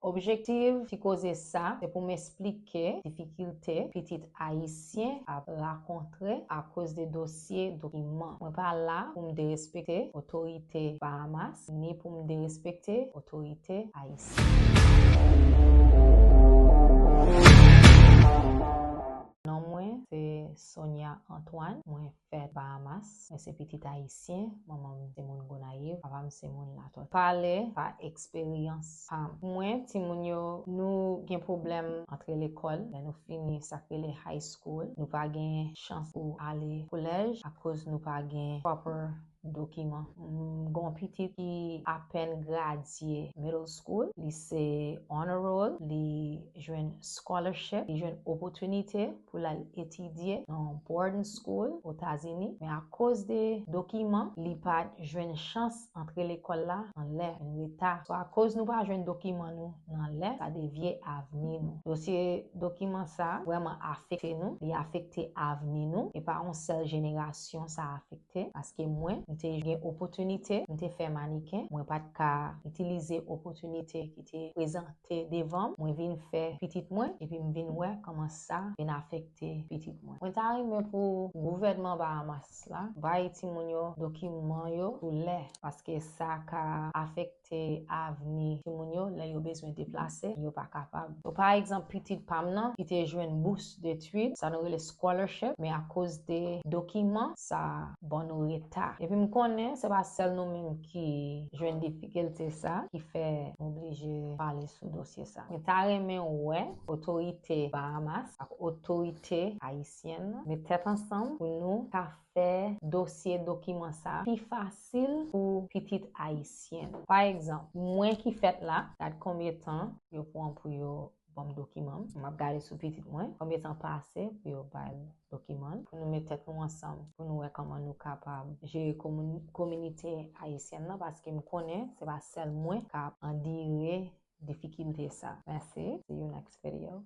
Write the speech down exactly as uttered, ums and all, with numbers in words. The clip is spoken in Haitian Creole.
Objektif ti koze sa se pou m eksplike difikilte pitit ayisyen ap rakontre akoz de dosye dokiman. Mwen pa la pou m derespekte otorite Bahamas, ni pou m derespekte otorite ayisyen. Non mwen se Sonia Antoine, mwen fèt Bahamas, mwen se pitit ayisyen, manman m se moun Gonayiv, papa m se moun Latòti. Pale pa eksperyans pa m. Pou mwen, timoun yo, nou gen pwoblèm antre lekòl, lè nou fini sa k rele high school, nou pa gen chans pou ale kolèj akoz nou pa gen proper dokiman. M gon pitit ki apèn gradye middle school, li se honor roll, li jwenn scholarship, li jwenn opòtinite pou l al etidye nan boarding school Otazini, men akoz de dokiman, li pa t jwenn chans antre lekòl la nan lè, jwenn reta. So, akoz nou pa jwenn dokiman nou nan lè, sa devye avni nou. Dosye dokiman sa vrèman afekte nou, li afekte avni nou, e pa yon sèl jenerasyon sa afekte, paske mwen, m te gen opòtinite, m te fè maniken, mwen pa t ka itilize opòtinite ki te prezante devan m, mwen vin fè pitit mwen, epi m vin wè kòman sa vin afekte pitit mwen. Mwen ta renmen pou gouvènman Bahamas la bay timoun yo dokiman yo sou lè, paske sa ka afekte avni timoun yo lè yo bezwen deplase, yo pa kapab. So, pa egzanp, pitit pa m nan ki te jwenn bous detid, sa nou rele scholarship, men akoz de dokiman, sa ban nou reta. Epi m konnen se pa sèl nou menm ki jwenn difikilte sa ki fè m oblije pale sou dosye sa. Mwen ta renmen wè otorite Bahamas ak otorite ayisyèn nan met tèt ansanm pou nou ka fè dosye dokiman sa pi fasil pou pitit ayisyen. Pa egzanp, mwen ki fèt la, gad konbyen tan yo pran pou yo ban m dokiman m. M ap gade sou pitit mwen, konbyen tan pase pou yo ba l dokiman l, pou nou met tèt nou ansanm, pou nou wè kòman nou kapab jere komin-, kominote ayisyèn nan, paske m konnen se pa sèl mwen k ap andire difikilte sa. Mèsi. See you next video.